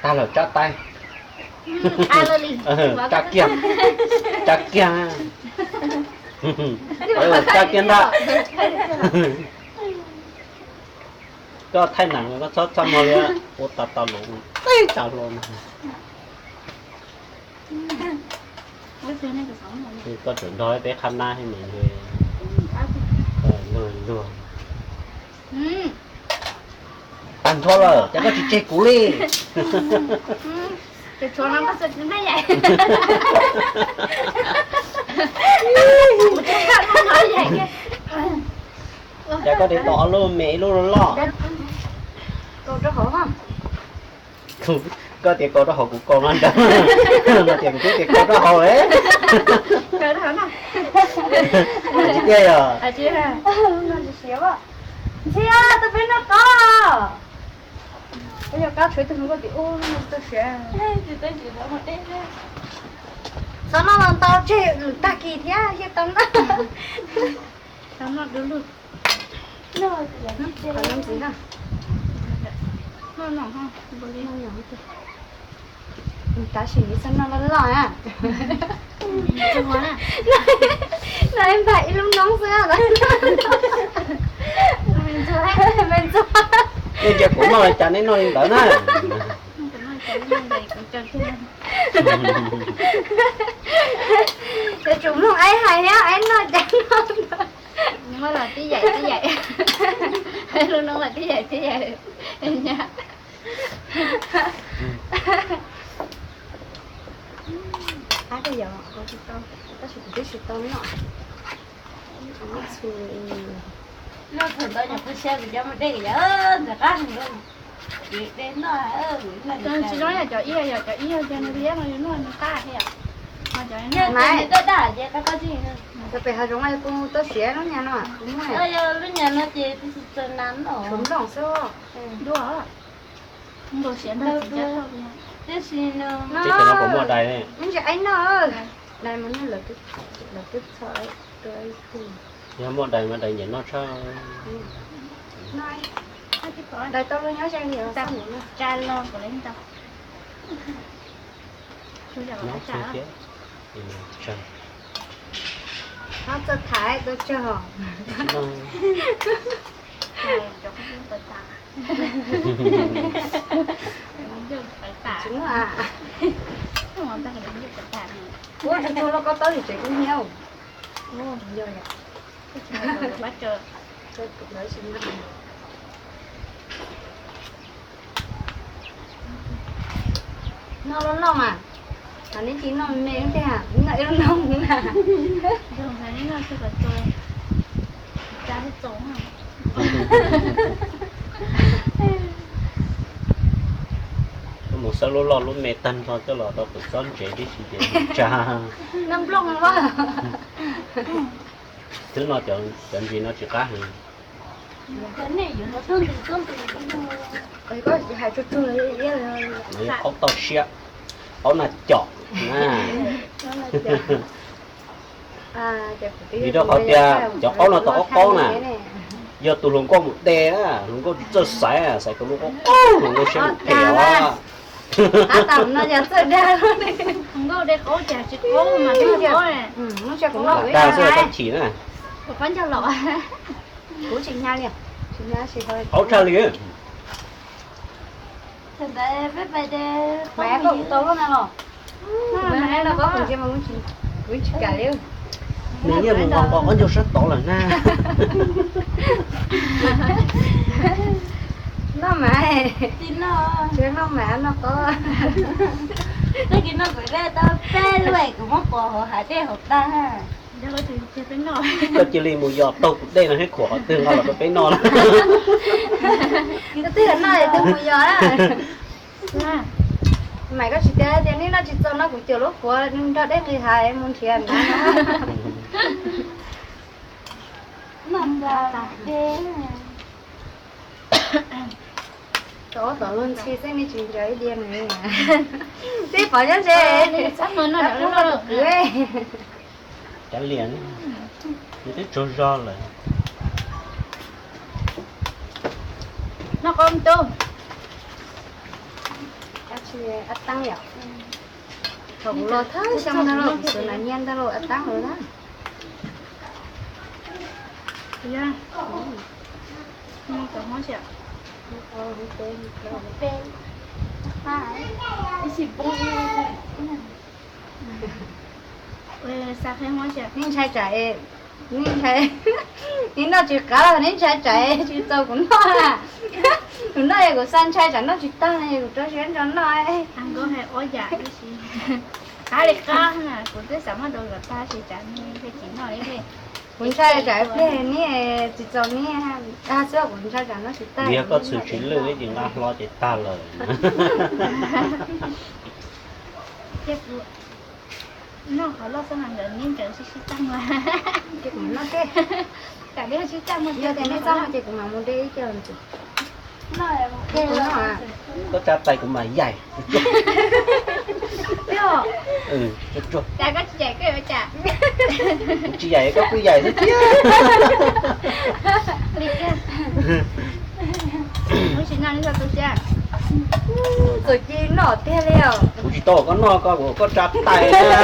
Tag lawm, tsab taib. Tsab kiag, tsab kiag, tsab kiag ntag. Koj thaij nam koj txhob txaj muag li, ua tas tas lus, teb tas hlo no. Koj tseem nrog peb qhab nab thiab mas luag luag. Tag nrho lawm, cas koj tsis tseg kuv li? Cas koj tis tau ob lub me ib lub loj loj? Koj tias kaus rau hauv kuv kaus no ntag. No tias kuv twb tias kaus rau hauv. Tsis tiag yog? Ntxhi, tus peb noj qab. Peb yog kab tshuav tus hluas nkauj tim ub no txawj siav. Txhob noj ntau tseg lwm tag kis thiab thiaj tau noj. Tau noj du lug. Qhov no ntxiv na. Noj no ho, noj no ho. Tab sis nws txhob noj loj loj na. Noj ib npag ib lub noob xwb. Me ntxuag. Nej ntsia kuv noj li cas nej noj li ntawd na. Yuav tsum mloog aib hais thiab, aib noj cas noj. Muaj los tib yaim tib yaim, lub noob los tib yaim tib yaim. Nyab. Qab tiag yog, tab sis kuv twb tsis tau noj. Txhua li. Noj thaum ntawd nyuam qhuav siab kuv cov mus dej yog ntxim qab heev li. Dej noj, tsis zoo yog cov ib, yog cov ib yog cov nws liab no yus noj nws qab thiab. Yog cov nws daj daj ces qab qab tsis. Cov pem hav zoov mas yog kuv tau siav lub nyuag no, kuv muaj. Yog lub nyuag no ces tsis txawj nas noj. Tshuav nplooj xwb. Dua. Nkaus siav ntag tsis cab tau li. Tab sis no, teb chaws no puas muaj dais? Ntsis aib noj. Dais mas nej lawv twb, lawv twb txhob rau ib tug. Yog muaj dais mas dais nyiam noj tshaj. Dais tau los nyob ze li os. Tsa los kom lawv ntau. Nyob tsa thiab. Nyob txawj thaiv tau tsawg os. Tsis muaj. Ua tsuag tsuag lauj, koj taub hais tsev kub hnyiab. Noj loj loj mas, neb tsis noj me me thiab, noj ib lub noob na. Koj mus xawb lub loj lub me tag nrho coj los rau kuv txob ntsev tib si ces tsa. Noj nplooj mas. Twb no cov ntsis no tsis qab heev. Qaub tau siab, qaub na com na. Vim rau qhov tias cov qaub no tau qaub qaub na, yog tus hluas nkauj mus de na, hluas nkauj tsis txawj xaiv, xaiv tus hluas nkauj qaub, hluas nkauj siab mus phem os. Qab tam no yog txawj dag. Hluas nkauj de qaub cas tsis qaub mas qaub. Dag xwb tau chim na. Kuv qaub ncauj los. Kuv tsis hnyav li, tsis hnyav tsis qaub tshaj li. Mas koj kuv tau lub na los. Kuv tsis kam li. Nws yeej mus nqos nqos qaub ncaug sab tod lawm na. Noj mas, tsis noj mas noj qaub. Tag kis no kuv de tau peb lub kuv muab pov hauv hav dej hauv tag. Koj cia li mus yos taug kuv dej no thiab khuam qhov twg nqa los rau peb noj na. Twb yog noj es twb mus yos na. Mas koj tsis tias tias nej noj tsis txaus no kuv cuam lub khuav nrog dej nqis hav mus nrhiav na. Tau ob tom luag ntxhi xwb nej tsis nco ib diav na. Twb pom nyob ze. Cav liam, nws twb tsaug zog lawm. Noj qab tub. Ab Taab yom. Thaum kuv los thawj xyoo ntag lauj, kuv xwb na nyiaj ntag lauj, Ab Taab los na. Nej ntshai tsam, nej ntshai, nej noj tsis qab los nej ntshai tsam tsis txaus kuv noj na. Kuv noj es kuv xav ntshai tsam noj tsis tag no es kuv rau siab ntso noj. Qab li qab na, kuv twb xav muab rau kom tag sis tsam nws thiaj tsis noj li. Kuv ntshai tsam ib pliag nej tsis txaus nej tag xwb, kuv ntshai tsam noj tsis tag. Yog koj txhwm tsis lwj ces nqa hlo ces tag lawm. Noj qhov loj xwb mas nkawd neb nkawd sib sib tag mas. Ces kuv noj tej. Tam li sib tag mas yog tias nej txaj ces kuv mam mus de ib co. Koj tsa tais kuv mas yaim. Cas koj tsis yaim koj yuav cas? Kuv tsis yaim koj kuj yaim xwb thiab. Lub tsis noj li txog tu siab. Txawm ci noj tiag li os. Kuv tsis tau koj noj koj, koj tsa tais na.